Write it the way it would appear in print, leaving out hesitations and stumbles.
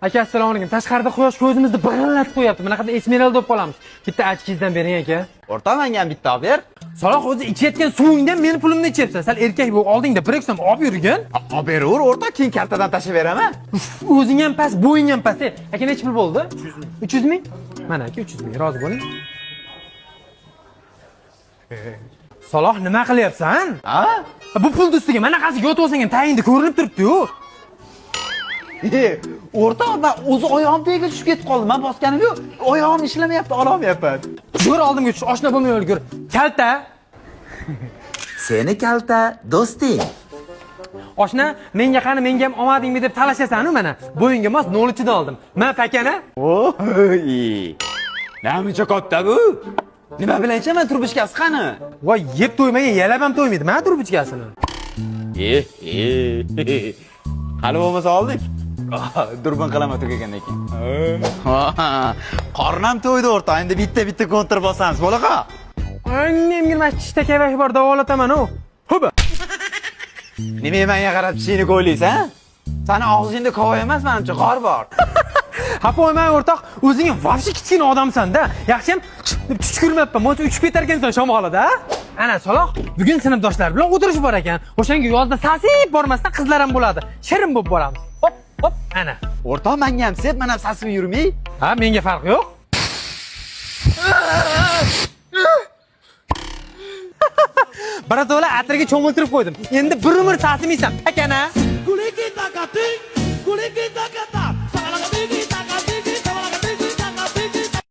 Aka, assalomu alaykum. Tashqarida quyosh ko'zimizni big'illatib qo'yapti. Bunaqada esmeralda bo'lib qolamiz. Bitta ochkingizdan bering, aka. O'rtoq, menga ham bitta olib ber. Saloh, o'zi ichayotgan suvingdan meni pulimni ichyapsan. Sal erkak bo'lib oldingda bir so'm olib yurgin. Olib beraver, o'rtoq, keyin kartadan tashlab beraman. Uf, o'zing ham past, bo'ying ham past. Aka, necha pul bo'ldi? 300 ming. 300 ming? Mana aka, 300 ming. Rozi bo'ling. Saloh, nima qilyapsan? Ha? Bu pulni ustiga manaqasiga yotib olsang ham tayinda ko'rinib turibdi-yu. E, o'rtoq, men o'zi oyog'im tagiga tushib ketib qoldi. Men bosganim yo'q. Oyog'im ishlamayapti, ololmayapman. Yur, oldimga tush, oshna bo'lmay ulgur. Kalta. Seni kalta do'sting. Oshna, menga qani, menga ham omadingmi deb talashasan-u mana. Bo'yingga mos 0.3 dan oldim. Ma pakana. Oy. Namuncha katta bu? Nima bilan ichaman, turbushkasi qani? Voy, yeb to'ymagan yalab ham to'ymaydi. Mana turbuchkasini. E, e. Hali bo'lmasa oldik. Durbin qilaman tugagandan keyin. Qornim to'ydi, o'rtoq. Endi bitta-bitta kontra bosamiz, bo'laqa. Annemga mana tishda kavak bor, davolataman u. Huba. Nima menga qarab tishingni ko'ylaysan? Sani og'zingda kova emas, manimcha, g'or bor. Ha qo'ymang o'rtoq, o'zing вообще kichkina odamsan-da. Yaxshiyam deb chuchkurmabman. Bo'lmasa uchib ketar ekansan shamolida. Ana Saloh, bugun sinfdoshlar bilan o'tirish bor ekan. O'shanga yozda sasib bormasdan qizlar ham bo'ladi. Shirin bo'lib boramiz. Hop, hop, ana. O'rtoq, menga ham sep, men ham sasib yurmay. Ha, menga farq yo'q. Birato'la atirga cho'miltirib qo'ydim. Endi bir umr sasimaysan, pakana. Kulikitakating, kulikitakating.